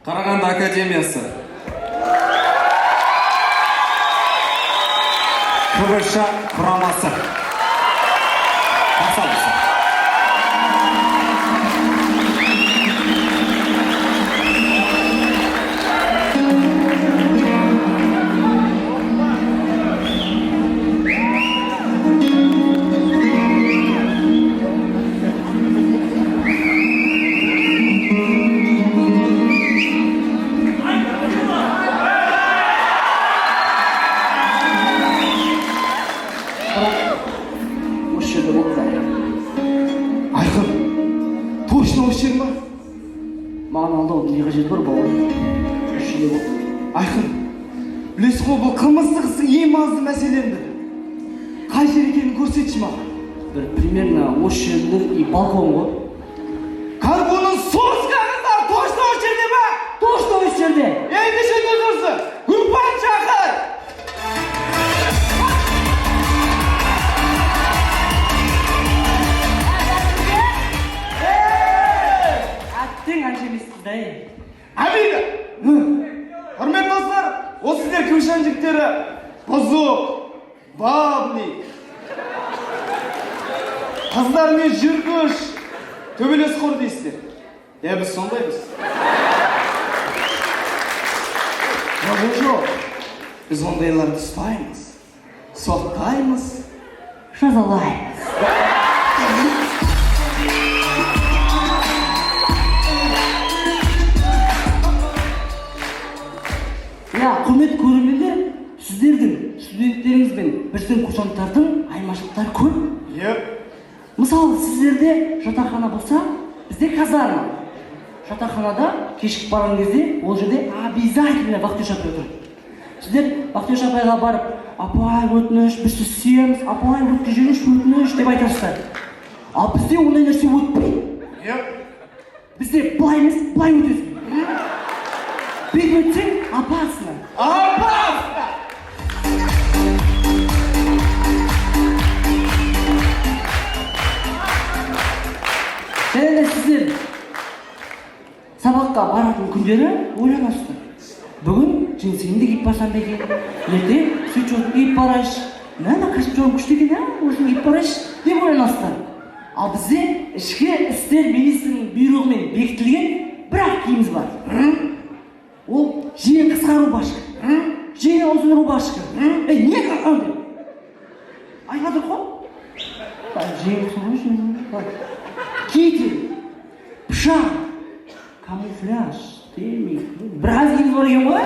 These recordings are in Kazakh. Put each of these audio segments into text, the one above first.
Қарағанды академиясы. КВШ құрамасы. Қарсы алыңыздар. Бірақ осы жерде болды бәрі. Айқын, точно осы жер ма? Маған алдаудың не қажеті бар, бауырым? Осы жерде болды. Айқын, білесің ғой, бұл қылмыстық істің ең маңызды мәселенің бірі. Қай жер екенін көрсетші маған. Бір примерно осы жерде и балкон ғой. КарГУ-ның соска қыздары точно осы жерде ма? Точно осы жерде. Ендеше не тұрсың? Группаны шақыр! Әттең, әнші емеспіз да, ей. Обида! Құрметті достар, осы сіздер КВШ жігіттері бұзық, бабник, қыздармен жүргіш, төбелесқор дейсіздер. Иә, біз сондаймыз. Жоқ, жоқ, жоқ. Біз ондайларды ұстаймыз, соттаймыз. Жазалаймыз. Иә, құрметті көрермендер, сіздердің студенттеріңіз бен біздің курсанттардың айырмашылықтары көп. Иә. Мысалы, сіздерде жатақхана болса, бізде казарма. Жатақханада кешігіп барған кезде ол жерде обязательно вахтерша апай отырады. Сіздер вахтерша апайға барып, «Апай, өтініш, біз сізді сүйеміз, апай, өткізіп жіберіңізші, өтініш», – деп айтасыздар. Ал бізде ондай нәрсе өтпейді. Иә. Бізде былай емес, былай өтесің. Бүйтіп өтсең, опасно. Опасно! Және де сіздер сабаққа баратын күндері ойланасыздар: бүгін джинсымды киіп барсам ба екен, ертең свитшотын киіп барайыншы, мә, костюм күшті екен, ә, осыны киіп барайыншы деп ойланасыздар. Ал бізде ішкі істер министрінің бұйрығымен бекітілген бір ақ киіміміз бар. Ол жеңі қысқа рубашка, жеңі ұзын рубашка. Ей, не деп айтып жатыр ғой, жеңі қысқа, жеңі, китель, пышақ, камуфляж демей, біраз киім бар екен ғой.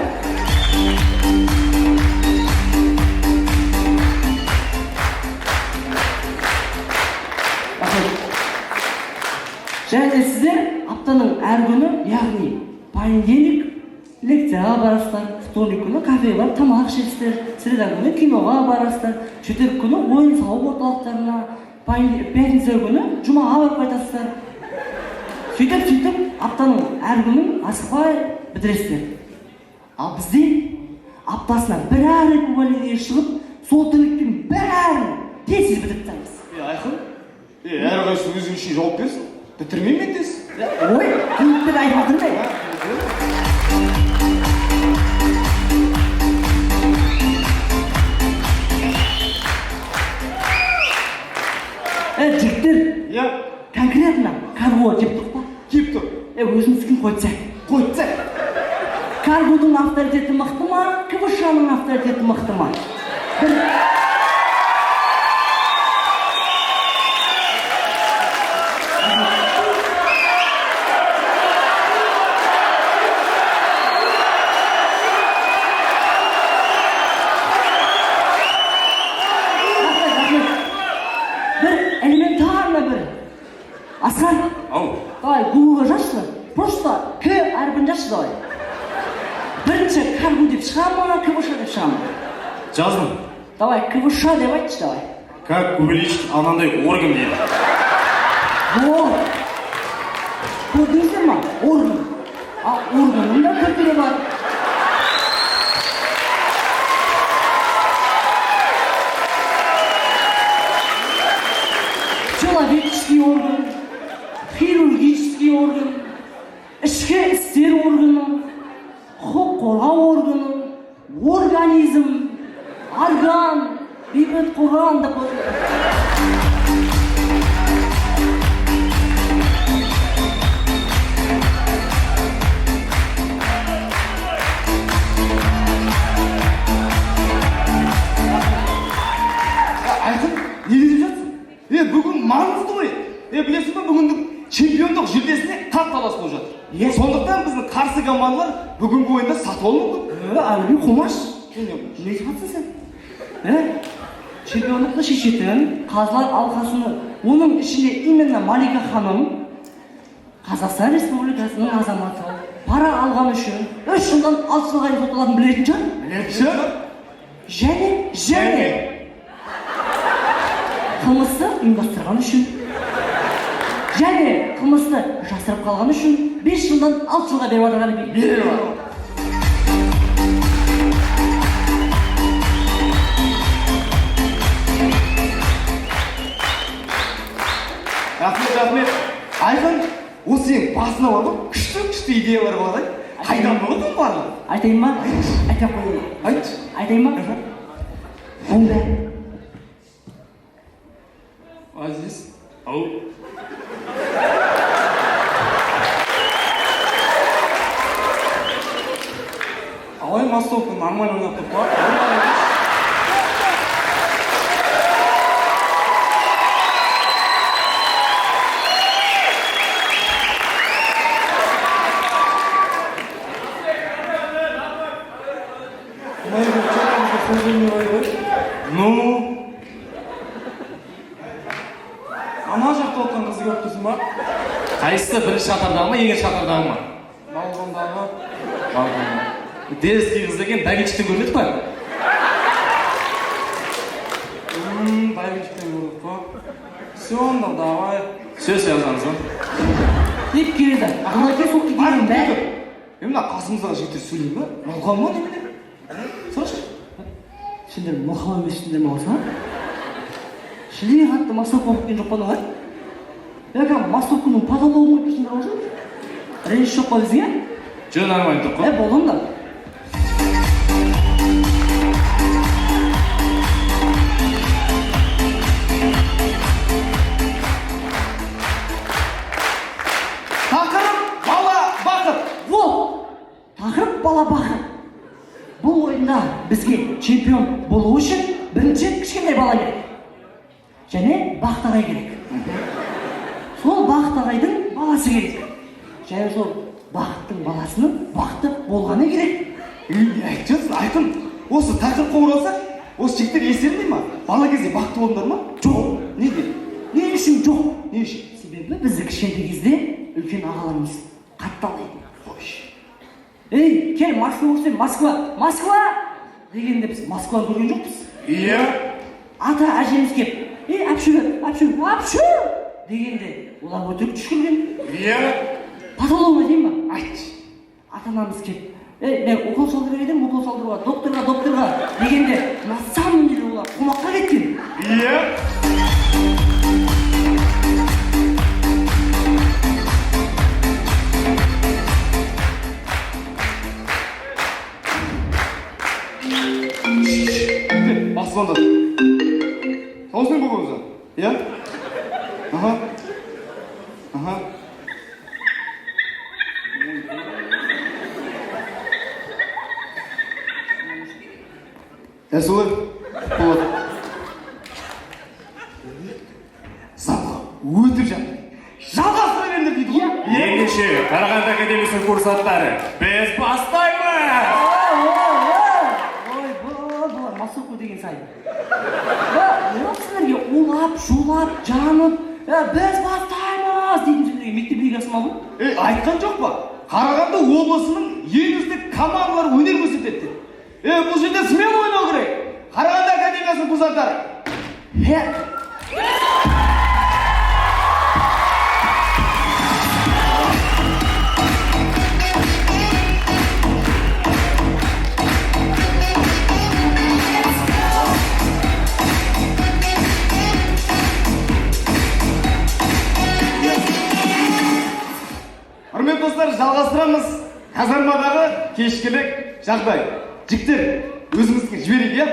Рахмет. Және де сіздер аптаның әр күні, яғни понедельник лекцияға барасыздар, вторник күні кафеге барып тамақ ішесіздер, среда күні киноға барасыздар, четверг күні ойын сауық орталықтарына, пятница күні жұмаға барып қайтасыздар. Сөйтіп, сөйтіп аптаның әр күнін асықпай бітіресіздер. Ал бізде аптасына бір ақ рет увольнениеге шығып, сол тірліктің бәрін тез тез бітіріп тастаймыз. Е, Айқын, е, әрқайсысы өзі үшін жауап берсін. Бітірмеймін мен тез. Ой, кейіппен айтып жатырмын ба? Е, жігіттер, Иә, конкретно КарГУ келіп тұр па? Келіп тұр. Е, өзіміздікін қойсақ. Қойсақ. КарГУ-дың авторитеті мықты ма, КВШ-ның авторитеті мықты ма? Бір Рахмет, рахмет. Бір элементарно бір. Асқар, Ау. давай Гуглға жазшы. Просто К әрпін жазшы, давай. Бірінші КарГУ деп шыға ма, КВШ деп шыға ма? Жаздым. Давай, КВШ деп айтшы, давай. Как увеличить анандай орган дейді. Вот. Көрдіңіздер ма? Орган. А органның да түр бар. Человеческий орган, хирургический орган, ішкі істер органы. Механизм, орган, бейбіт қоғам деп қойды. Айқын, не деп жатсың? Е, бүгін маңызды ғой. Е, білесің ба, бүгіндік чемпиондық жүлдесіне қатты талас болып жатыр. Иә. Сондықтан біздің қарсы командалар бүгінгі ойында сатып алуы мүмкін. Е, Әліби, қумаш. Не, Не айтып жатсың сен? Е, чемпиондықты шешетін қазылар алқасының, оның ішінде именно Малика ханым, Қазақстан Республикасының азаматы, пара алған үшін 3 жылдан 6 жылға дейін сотталатынын білетін шығар. Білетін. Және қылмысты ұйымдастырған үшін және қылмысты жасырып қалған үшін 5 жылдан 6 жылға беріп жатыр, Әліби. Беріп жатыр. Рахмет, рахмет. Айқын, осы сенің басына бар ғой, күшті күшті идеялар болады. Қайдан болады оның барлығы? Айтайын ба? Айта қояйын. Айтшы. Айтайын ба? Онда Азиз. Ау. Қалай, массовка нормально ойнап тұр па? Ну? Ана жақта отырған қызды көріп тұрсың ба? Қайсысы, бірінші қатардағы ма, екінші қатардағы ма? Балкондағы. Балконда. Дерзкий қыз екен, дагинчиктен көрмедік па? Дайвинчиктен көрдік қой. Все, онда давай. Сөз жазамыз ғой. Деп келеді. Ақылеке, сол идеяның бәрі. Е, мына қасымыздағы жігіттер сөйлей ма? Мылқау ма немене? Сұрашы. Сендер мылқау емессіңдер ма осы? Шілей қатты массовка болып кеткен жоқ па мыналар? Е, кәдімгі массовканың потологын қойып тұрсыңдар ғой сендер. Реніш жоқ па бізге? Жөн, нормально тұр Е, қой. болды онда. Тақырып: бала бақыт. Вот! Тақырып: бала бақыт. Бұл ойында бізге чемпион болу үшін бірінші кішкентай бала керек. Және Бақыт ағай керек. Сол Бақыт ағайдың баласы керек. Және сол Бақыттың баласының бақытты болғаны керек. Ей, не айтып жатсың, Айқын? Осы тақырыпқа оралсақ, осы жігіттер естерінде ма? Бала кезде бақытты болдыңдар ма? Жоқ. Неге? Не үшін жоқ? Не үшін? Себебі бізді кішкентай кезде үлкен ағаларымыз қатты алдайтын. Қойшы. Ей, кел, Москва көрсем, Москва, Москва дегенде біз Москваны көрген жоқпыз. Иә. Ата әжеміз келіп, ей, әпші, әпші, әпші дегенде олар өтірік түшкірген. Иә. Потологын айтайын ба? Айтшы. Ата анамыз келіп, ей, мен укол салдырып едім, укол салдыруға, докторға, докторға дегенде на самом деле олар қонаққа кеткен. Иә. Бас звондады. Дауысың бұл өзі. Иә? Аха. Аха. Дәл солай болады. Залға өтіп жатыр. Жалғастыра беріңдер дейді ғой. Ендеше, Қарағанды академиясының курсанттары, біз бастаймыз! Ой, бұлар массовка деген сайын. Е, сіздерге улап, шулап, жанып, біз бастаймыз дейтін сендерге мектеп лигасы ма бұл? Ей, айтқан жоқ па? Қарағанды облысының ең үздік командалары өнер көрсетеді деп. Е, бұл жерде смело ойнау керек. Қарағанды академиясының курсанттары. Хе. Құрметті достар, жалғастырамыз. Казармадағы кешкілік жағдай. Жігіттер, Өзіміздікі жіберейік, иә?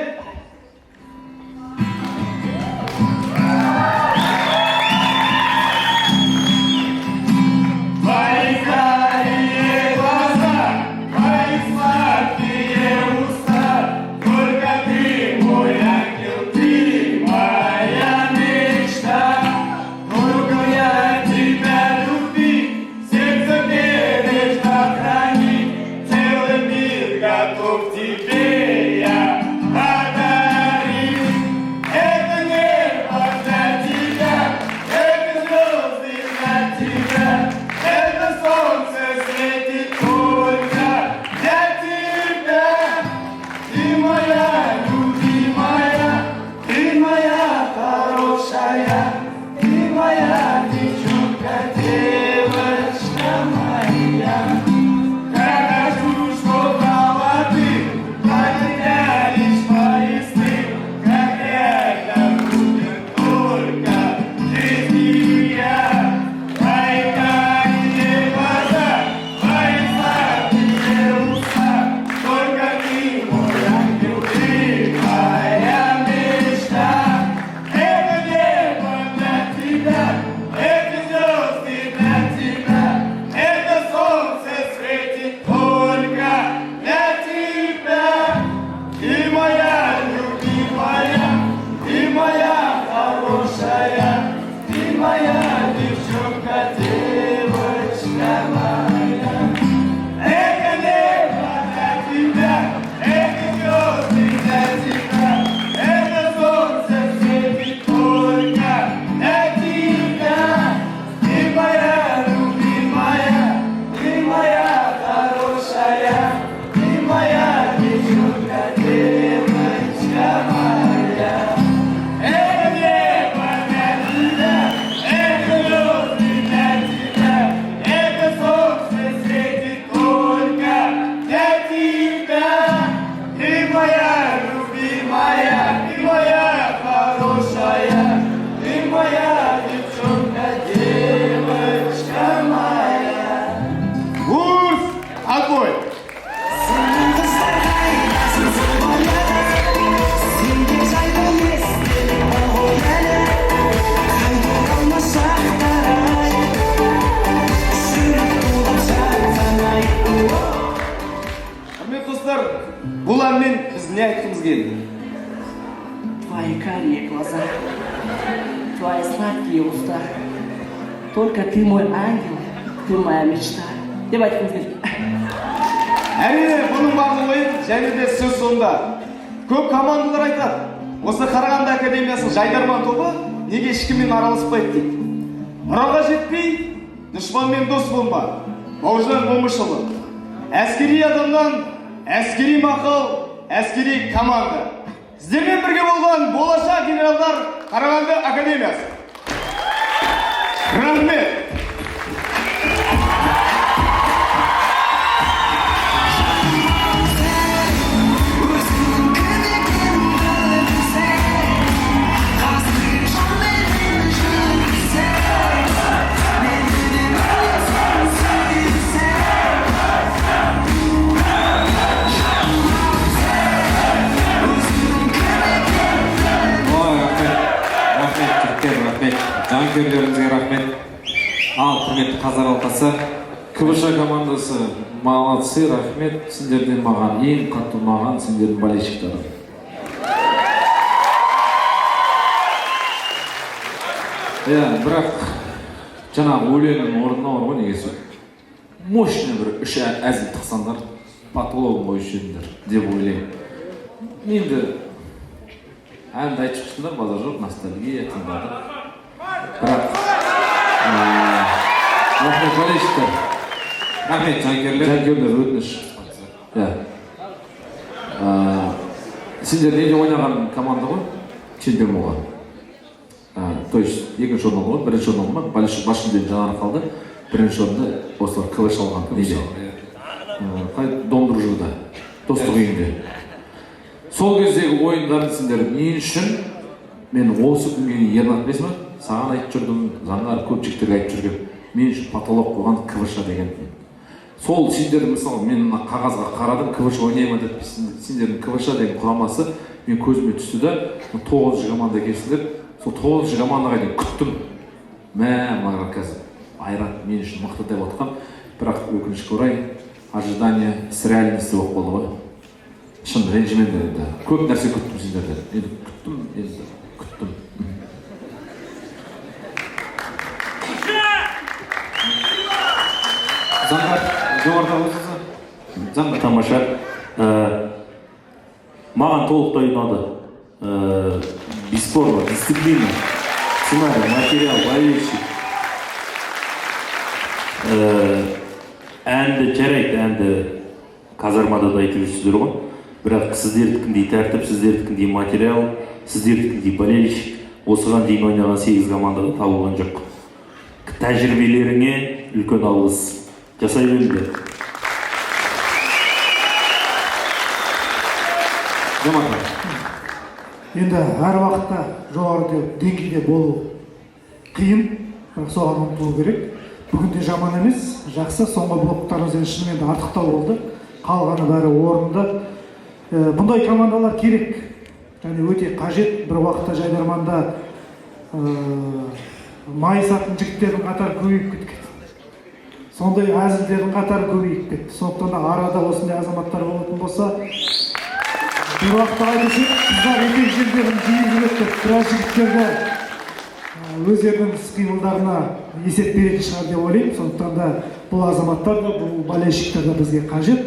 Твои карие глаза, твои сладкие уста, только ты мой ангел, ты моя мечта. Только я тебя любить, сердце бережно хранить, целый мир готов тебе я подарить. Это небо для тебя, это звезды для тебя, это солнце светит только для тебя. Ты моя любимая, ты моя хорошая, ты моя девчонка, девочка моя. Как хочу, что брала ты, потерялись мои сны, как реально будет только жизни я. Твои карие глаза, твои сладкие уста, только ты мой ангел, ты моя мечта. Это небо для тебя, это звезды для тебя, это солнце светит только для тебя. Ты моя любимая, ты моя хорошая, ты моя девчонка, девочка моя. Это небо для тебя, это звезды для тебя, это солнце светит только для тебя. Ты моя любимая, ты моя хорошая, ты моя девчонка, девочка моя. Это небо для тебя, это звезды для тебя, это солнце светит только для тебя. Ты моя любимая, ты моя хорошая, ты моя девчонка, девочка моя. Курс, отбой! Қыздар қайдасың, сенде жайлы естелік бар ғой әлі. Қайтып оралмас шақтар ай, жүрек тулап жатқан ай. Құрметті достар, бұл әнмен біз не айтқымыз келді? Твои карие глаза, твои сладкие уста, только ты мой ангел, ты моя мечта деп айтқымыз келді. Әрине, бұның барлығы ойын және де сөз соңында. Көп командалар айтады, осы Қарағанды академиясының «Жайдарман» тобы неге ешкіммен араласпайды дейді. Мұраға жетпей, дұшпанмен дос болма. Бауыржан Момышұлы. Әскери адамнан әскери мақал, әскери команда. Сіздермен бірге болған болашақ генералдар, Қарағанды академиясы. Рахмет! Өзіңнің кім екеніңді білсең, қазіргі жанменен жүрсең, мені де білесің, сүйсең. Өзіңнің кім екеніңді Ой, рахмет, рахмет, жігіттер, рахмет, жанкүйерлерімізге рахмет. Ал, құрметті қазақ алқасы. КВШ командасы, молодцы, рахмет. Сендерден маған ең қатты ұнаған сендердің болельщиктарың. Иә, бірақ жаңағы өлеңнің орнына бар ғой негізі мощный бір үш әзіл тықсаңдар, потологын қоюшы едіңдер деп ойлаймын. Енді әнді айтып шықтыңдар, базар жоқ, ностальгия, тыңдадық. Бірақ рахмет, болельщиктер. Рахмет, жанкүйерлер. Жанкүйерлер, өтініш. Иә. Сендер неде ойнаған команда ғой? Чемпион болған. То есть екінші орын алды ғой, бірінші орын алды ма? Бас жүлдені Жанар қалды. Бірінші орынды осылар КВШ алған. Неде? Қай Дом дружбада, Достық үйінде. Сол кездегі ойындарын сендер мен үшін, мен осы күнге дейін, Ернат, білесің ба? Саған айтып жүрдім, заңғар көп жігіттерге айтып жүргем. Мен үшін потолок қойған КВШ деген. Сол сендер, мысалы, мен мына қағазға қарадым, КВШ ойнай ма деп, сендердің КВШ деген құрамасы мен көзіме түсті да, тоғызыншы команда екенсіңдер. Сол тоғызыншы командаға дейін күттім. Мә, мыналар қазір айырады, мен үшін мықты деп отқан. Бірақ өкінішке орай, ожидание с реальностью болып қалды ғой. Шын ренжімеңдер енді. Көп нәрсе күттім сендерден. Енді күттім, енді күттім. Заңғар, жоғарыда қойсаңыз. Заңғар. Тамаша. Маған толықтай ұнады. Бесспорно, дисциплина, сценарий, материал, болельщик. Әнді, жарайды, әнді казармада да айтып жүрсіздер ғой, бірақ сіздердікіндей тәртіп, сіздердікіндей материал, сіздердікіндей болельщик осыған дейін ойнаған сегіз командада табылған жоқ. Тәжірибелеріңе үлкен алғыс. Жасай беріңдер. Жомарт. Енді әр уақытта жоғары деңгейде болу қиын, бірақ соған ұмтылу керек. Бүгін де жаман емес, жақсы. Соңғы блоктарымыз енді шынымен де артықтау болды, қалғаны бәрі орынды. Бұндай командалар керек және өте қажет. Бір уақытта жайдарманда майысатын жігіттердің қатары көбейіп кеткен, сондай әзілдердің қатары көбейіп кетті. Сондықтан да арада осындай азаматтар болатын болса, бір уақытта айтушы еді, қыздар етек жеңдерін жиі жүреді деп, біраз жігіттерді өздерінің іс қимылдарына есеп беретін шығар деп ойлаймын. Сондықтан да бұл азаматтар да, бұл болельщиктер де бізге қажет.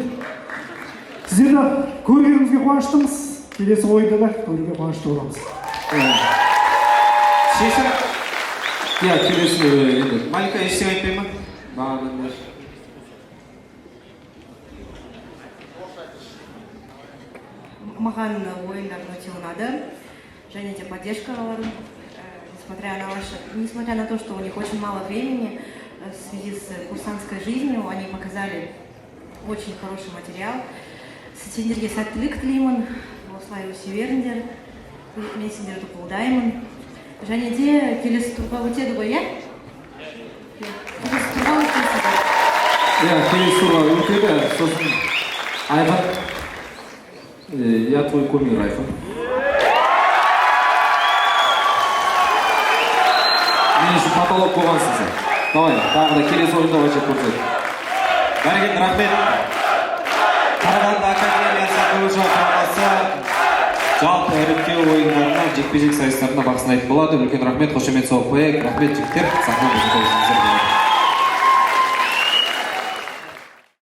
Сіздерді көргенімізге қуаныштымыз, келесі ойында да көруге қуанышты боламыз. Шешім. Иә, келесі енді. Малика ештеңе айтпай ма? Бағанадан бері. Маған ойындар өте ұнады және де поддержкаларың, несмотря на то, что у них очень мало времени, в связи с курсантской жизнью, они показали очень хороший материал. Сендерге сәттілік тілеймін, осылай өсе беріңдер, мен сендерді қолдаймын. Және де келесі турға өтеді ғой, иә? Келесі турға өтесіздер. Иә, келесі турға өтеді. Сосын Айқын, я твой кумир, Айқын. Мен үшін потолок болғансың сен. Давай, тағы да келесі ойында вообще көрсет. Бәрекелді, рахмет. Қарағанды академиясы КВШ құрамасы жалпы іріктеу ойындарына, жекпе-жек сайыстарына бақ сынайтын болады. Үлкен рахмет, қошемет соғып қояйық. Рахмет, жігіттер, сахнаны босата берсеңіздер болады.